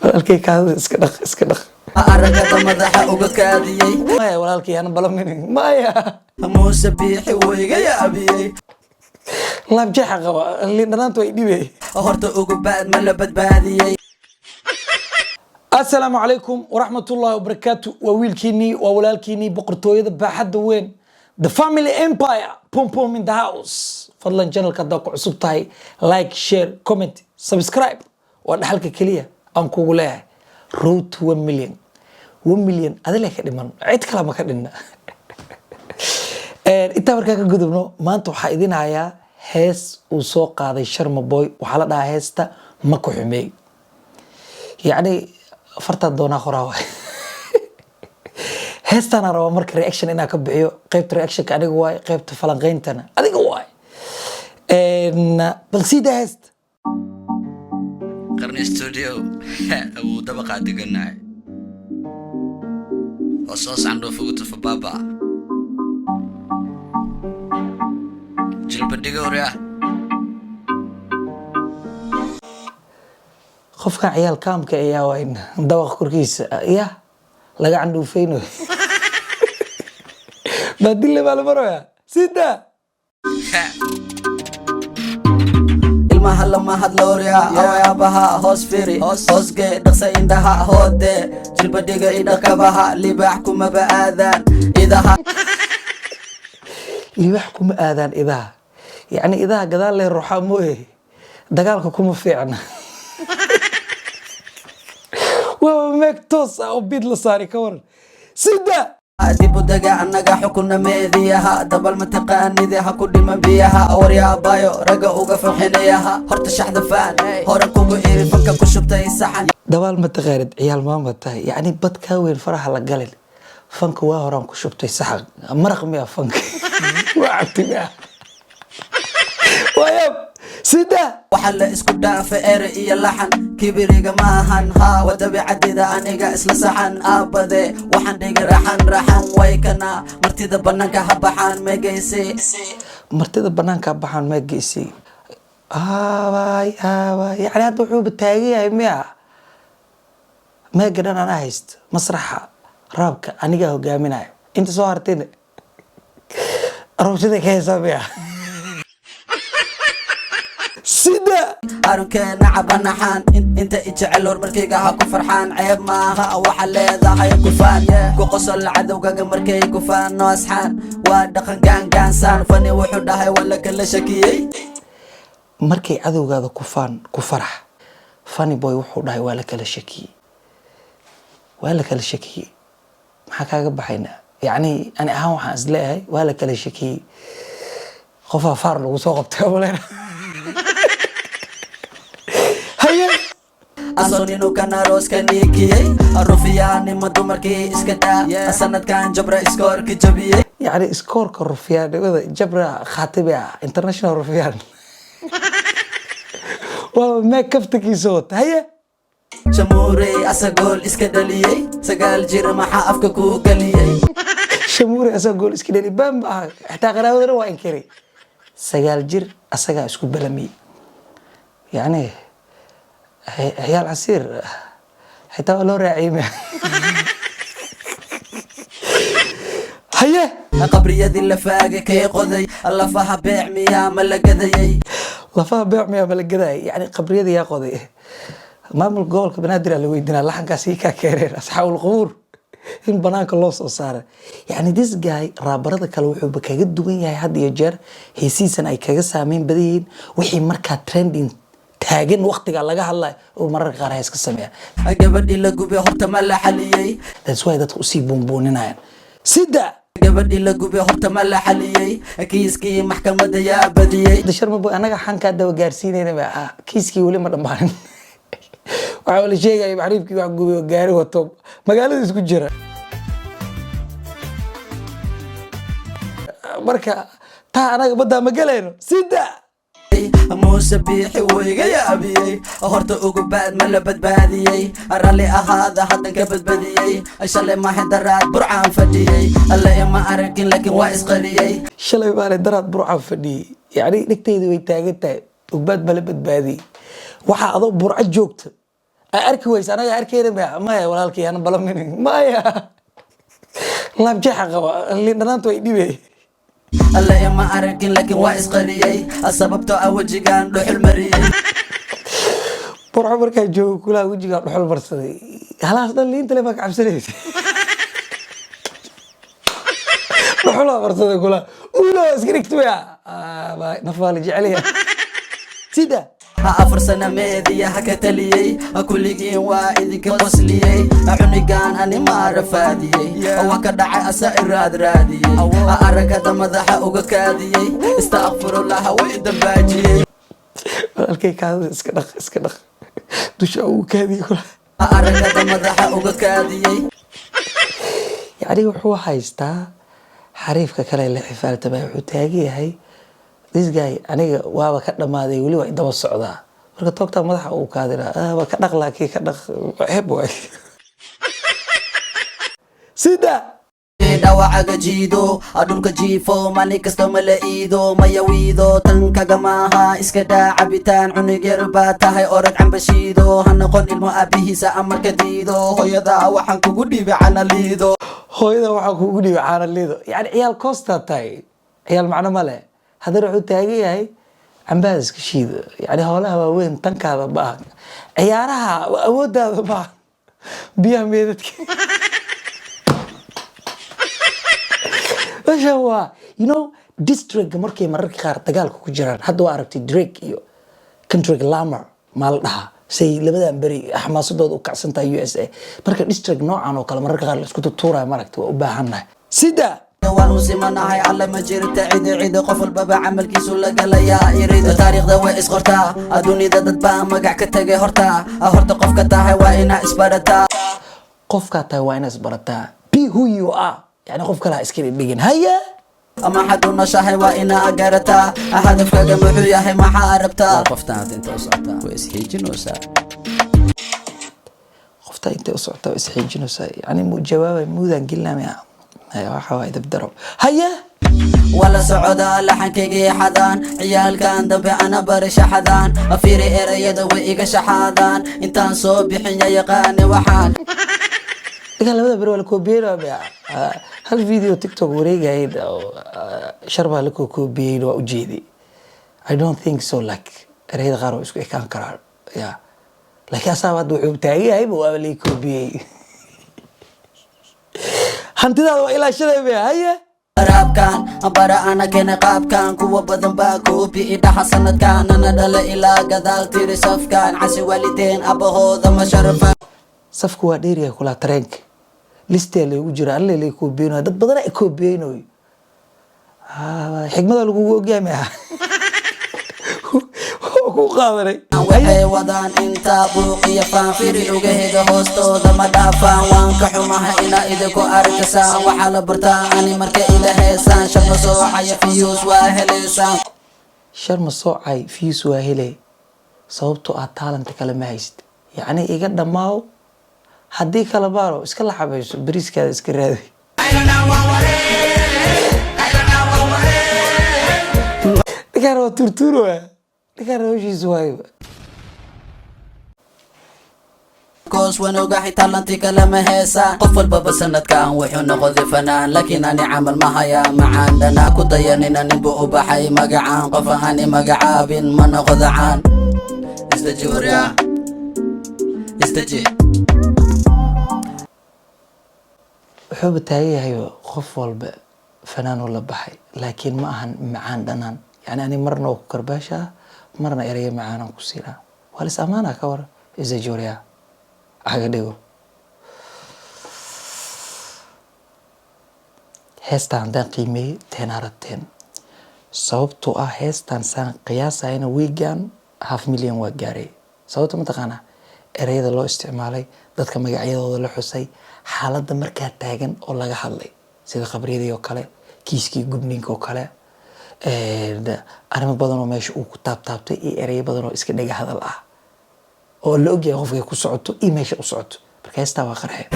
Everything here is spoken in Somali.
Walaalkay, kaadida iska dhaq, iska dhaq. Aragada madaxa uga kaadiyey. Maya walaalkay, hana balamin, maya. Muuse Biixi wuu iga yaabiyey. Laabjeexa qaba, liin dhanaanta way dhibey. Horta Ugubaad ma la badbaadiyey? Asalaamu calaykum waraxmatullahi wabarakaatu. Waa wiilkiinii, waa walaalkiinii, boqortooyada baaxadda weyn, the family empire, pum pum in the house. Fadlan, channelka haddaa ku cusub tahay, like, share, comment, subscribe waa dhaxalka keliya aan kugu leeyahay. Road to 1 million, 1 million adile ka dhiman, cid kale ma ka dhinna. Intaa markaa ka gudubno, maanta waxaa idin hayaa hees uu soo qaaday Sharma Boy. Waxaa la dhahaa heesta "Ma Ku Xumeey". Yacni fartaa doonaa qoraa waay. Heestaana rabaa marka reaction inaan ka bixiyo. Qaybta reactionka aniga waay, qaybta falanqeyntana adiga waay. Bal sii daa heesta. Qarni Studio awuu dabaqaa deganahay, hoos hoos candhuuf ugu tufa, baaba jilbadhiga horya. Qofkan ciyaal kaamka ayaa waa in dabaq korkiisa ya laga candhuufeynayo, baadille baa la maraya. Sii daa. Ilmaha lama hadloorya, awaabaha hoos firi, hoosgee, dhaqsa indhaha hoode, jilbadhiga idhakabaha, libaax kumaba aadaan idaha. Libaax kuma aadaan idaha. Yacni idaha gadaal leh ruuxaa mooye, dagaalka kuma fiicna. Waa meeg toos ah oo biid la saari, ka waran sida. Dib u dega, annaga xukuna meediyaha, dabal mataqaanide, ha ku dhima biyaha, waryaabayo ragga uga farxinayaha. Horta shaxda faan hore kugu iri, fanka ku shubtay saxan. Dabaal ma taqaanid, ciyaal maama tahay. Yacni bad kaa weyn faraha la galin. Fanka waa horaan ku shubtay saxan maraq miya? Fanka waa cabti miya? Waa yaab sida. Waxaa la isku dhaafa ere iyo laxan, kibiriga maahan, haa waa dabiicadida, aniga isla saxan aabade. Waxaan dhigi raxan raxan way kana, martida banaanka ha baxaan meegaysay. Martida banaanka baxaan maa geysay? Aabay aabay, yacni hadda wuxuuba taagan yahay miya, meega dhan anaa haysta, masraxa raabka anigaa hogaaminayo, inta soo hartayna rawshada ka haysaa miya? Sida. Arunkeena cabanaxaan, inta i jecel horumarkayga ha ku farxaan. Ceeb maaha waxa leedahay, kufaan ku qosol cadowgaga markay kufaan, no asxaan waa dhaqan gaangaansaan. Fani wuxuu dhahay waa la kala shakiyey. Markay cadowgaada kufaan ku farax. Funny Boy wuxuu dhahay waa la kala shakiyey, waa la kala shakiyey. Maxaa kaaga baxaynaa? Yacni ani ahaan waxaan isleeyahay waa la kala shakiyey, qofaa faar lagu soo qabtay amalena haye. Asoon kan arooska niikiyey, rufiyaanima dumarkii iska daa, sanadkan Jabra iskoorka jabiyey. Yacni iskoorka rufiyaannimada Jabra khaatibi ah, international rufiyaan, waa meeg kaftankiisa wata haye. Shamuurey asagool iska dhaliyey, 9 jir maxaa afka kuu geliyey? Shamuure asaga gool iska dhali baan ma aha, xitaa qaraawadana waa inkiray. 9 jir asagaa isku balamiyey. Yacni ciyaal casiir xitaa waa loo raaciyey haye. Qabriyadii la faagay kay qoday, lafaha beec miyaa ma la gadayey? Lafaha beec miyaa ma la gadayay? Yacni qabriyada yaa qoday? Maamulka gobolka Banaadir aa la weydiinaa laxankaas ii kaa keeneen asxaabul qubuur in banaanka loo soo saaray. Yacni this guy raabarada kale wuxuuba kaga duwan yahay, had iyo jeer heesihiisan ay kaga saameyn badan yihiin wixii markaa trending taagan, waqtiga laga hadlayo oo mararka qaar hees ka sameeya. Gabadhii la gubay horta ma la xaliyey? That's why dadka usii buunbuuninayaan sida. Gabadhii la gubay horta ma la xaliyey? Kiiskii maxkamadda yaa badiyey? Sharma Boy annaga xankaa daba gaarsiinayna ba ah, kiiskii weli ma dhammaanin. Waxaa la sheegaya maxriibkii wax gubay oo gaari wato magaalada isku jira. Marka taa anaga baddaa ma gelayno sida. Muuse Biixi wuu iga yaabiyey. Horta Ugubaad ma la badbaadiyey? Ralli ahaada haddan ka badbadiyey, shalay mahindaraad Burcaan fadhiyey, alle ima aragin laakiin waa isqariyey. Shalay maalin daraad Burcaan fadhiyey. Yacni dhegtayda way taagan tahay, Ugbaad ma la badbaadiyey? Waxaa adoo Burco joogta. Aa arki weysa, anaga arkeyna maya? Maya walaalkay, ana balaminin maya, laabjeexa qaba, liin dhanaanta way dhibey. Alle ima aragin, laakiin waa isqariyey, sababtoo ah wejigaan dhuxul mariyey. Burco markaa joogo kulaa wejigaa dhuxul marsaday, halaas dhan liinta le baa ka cabsanaysa, dhuxulaa marsaday kulaa ulo iska dhigtmaya, nafaa la jecelya sida. Ha 4 sano meediya ha ka taliyey, ha kulligiin waa idinka qosliyey. Ha cunigaan ani maa rafaadiyey, waa ka dhacay asa iraad raadiyey. Ha aragada madaxa uga kaadiyey, istakfirullah, way dambaajiyey. Walaalkay, kaadida iska dhaq, iska dhaq, dusha ugu kaadiye kula. Ha aragada madaxa uga kaadiyey. Yacni wuxuu haystaa xariifka kale la xifaaltamay, wuxuu taagan yahay this guy, aniga waaba ka dhamaaday, weli waa idaba socdaa. Marka toogtaa madaxa uu kaadina waa ka dhaq, laakiin ka dhaq, ceeb waay sida. Dhawacaga jiido, dhulka jiifo, maalin kasta ma la iido, maya wiido tan kaga maaha. Iska daa cabitaan, cunug yar baa tahay, orod cambashiido. Ha noqon ilmo aabihiisa amarka diido. Hooyada waxaan kugu dhiibay canaliido. Hooyada waxaa kugu dhiibay caana liido. Yani ciyaal koostaa tahay, ciyaal macno ma leh. Haddana wuxuu taagan yahay cambaha iska shiido. Yani howlaha waaweyn tankaada ma aha, ciyaaraha awooddaada ma aha, biyaha meedadka meesha waa districtka markay mararka qaar dagaalka ku jiraan. Hadda waa aragtay Drake iyo Kendrick Lamar maa la dhahaa, say labadan beri xamaasadooda u kacsan tahay USA. Marka district noocan oo kale mararka qaar la isku tutuurayo, maragta waa u baahannahay sida. Waan u simanahay, alle ma jirta cidi cidi, qof walbaba camalkiisu la galayaa irido. Taariikhda way isqortaa, adduunyada dad baa magac ka tegay. Horta horta qofka tahay waa inaa isbarataa. Qofkaa tahay waa inaa isbarataa, be who you are. Yani qof kale ha iska dhigin haya. Maxaad u noshahay waa inaa garataa, hadafkaga muxuu yahay, maxaa rabtaa? Qoftaan inta u socotaa way isxiijinaysaa. Qoftaa intay u socotaa waa isxiijinaysaa. Yani mu jawaabay muudaan gelinamaya, waxa waay dabdaro haya. Wala socdaa laxankaygii xadaan, ciyaalkan dambe ana bari shaxadaan. Afiiri erayada way iga shaxaadaan, intaan soo bixin ya yaqaani waxaan. Ninkan labada beri waa la koobiyeyna. Hal video TikTok wareegayay oo shar baa la koobiyeyna, waa ujeeday. I don't think so, like ereyada qaar waa isku ekaan karaan ya, laakiin asaaba hadda wuxuu taagan yahayba waaba lai koobiyey. Hantidaada waa ilaashaday be haya. Raabkan bara ana kene qaabkan, kuwa badan baa koobi idhaha sanadkan ana dhala ilaa gadaal tiri safkan casi waalideen abahooda ma sharfan. Safku waa dheeryahay kulaa, tareenka listaa laygu jira, alle lay koobiyeynayo, dad badan ay koobiyeynayo. Xigmada lagugu ogyahay maya, waa ku qaadanay. Waxay wadaan intaa buuq iyo faanfiri, lugahayga hoostooda ma dhaafaan. Waan ka xumaha inaa idinku arkasaan, waxaa la bartaa ani marka ila heesaan. Sharma soocaya, views waa heleysaan. Sharma soocay, views waa helay, sababtoo ah talenta kale ma haysid. Yacni iga dhammaaw, haddii kala baaro iska laxabayso, bariiskaada iska raadi. Ninkaan waa turtuuraya, ninkaan hawshiisa waayo. Koos waan ogahay talanti kalama heesaan, qof walbaba sanadkan wuxuu noqday fanaan, laakiin ani camal ma hayaa macaan dhanaa ku dayanina. Ninbu u baxay magacaan, qof ani magacaabin ma noqdo caan. Isdeji waryaa, isdeji. Wuxuuba taagan yahay qof walba fanaanuu la baxay, laakiin ma ahan macaan dhanaan. Yani ani marna waa ku karbaashaa, marna ereyo macaanaan ku siinaa, waa lis amaanaa. Ka waran isdeji waryaa, caga dhigo. Heestaan haddaan qiimeeyey, 10 out of 10, sababtoo ah heestaan saan qiyaasayna wiigan half million waa gaaray. Sababta mataqaanaa? Ereyada loo isticmaalay, dadka magacyadooda la xusay, xaaladda markaa taagan oo laga hadlay, sida qabriyadii oo kale, kiiskii gubninka oo kale, arrimo badan oo meesha uu ku taabtaabtay iyo ereyo badan oo iska dhega hadal ah oo la ogyahay qofkay ku socoto iyo meesha u socoto. Marka heestaa waa qarxe.